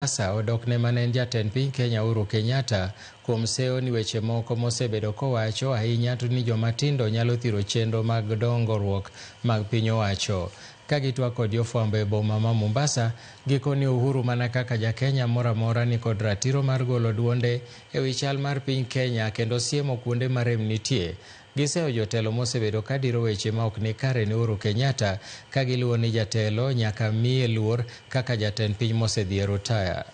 Mombasa odok ne mane en jatend piny Kenya Uhuru Kenyatta kuom seyo ni weche moko mosebedo kowacho ahinya to ni jomatindo nyalo thiro chenro mag dongruok mag piny owacho. Ka gitwak kod jofwambo e boma ma Mombasa, gikoni Uhuru mana kaka ja Kenya moro amora ni kod ratiro mar golo duonde e wi chal mar piny Kenya kendo siemo kuonde ma rem nitie. Giseyo jotelo mosebedo ka diro weche ma ok ni kare ne Uhuru Kenyatta ka giluwo ni jatelo nyaka miye luor kaka jatend piny mosedhi e rutaya.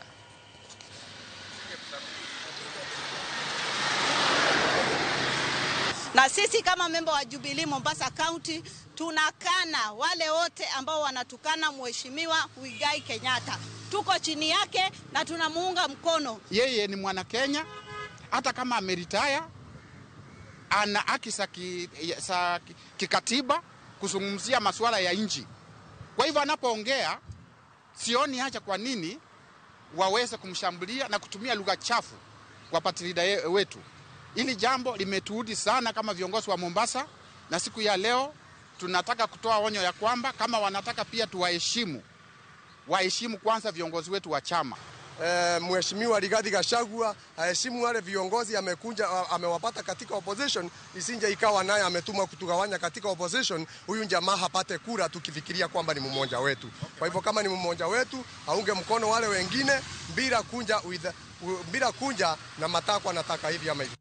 Na sisi kama memba wa Jubilee Mombasa County tunakana wale wote ambao wanatukana Mheshimiwa Muigai Kenyatta. Tuko chini yake na tunamuunga mkono. Yeye ni mwana Kenya, hata kama ameritaya ana haki za kikatiba kuzungumzia masuala ya nchi. Kwa hivyo anapoongea, sioni haja kwa nini waweze kumshambulia na kutumia lugha chafu kwa party leader wetu. Hili jambo limetuudhi sana kama viongozi wa Mombasa, na siku ya leo tunataka kutoa onyo ya kwamba kama wanataka pia tuwaheshimu, waheshimu kwanza viongozi wetu wa chama. Mheshimiwa Rigathi Gachagua aheshimu wale viongozi amekunja amewapata katika opposition, isinje ikawa naye ametuma kutugawanya katika opposition, huyu jamaa hapate kura tukifikiria kwamba ni mmoja wetu. Kwa hivyo kama ni mmoja wetu aunge mkono wale wengine bila kunja na matakwa nataka hivi ama hivi.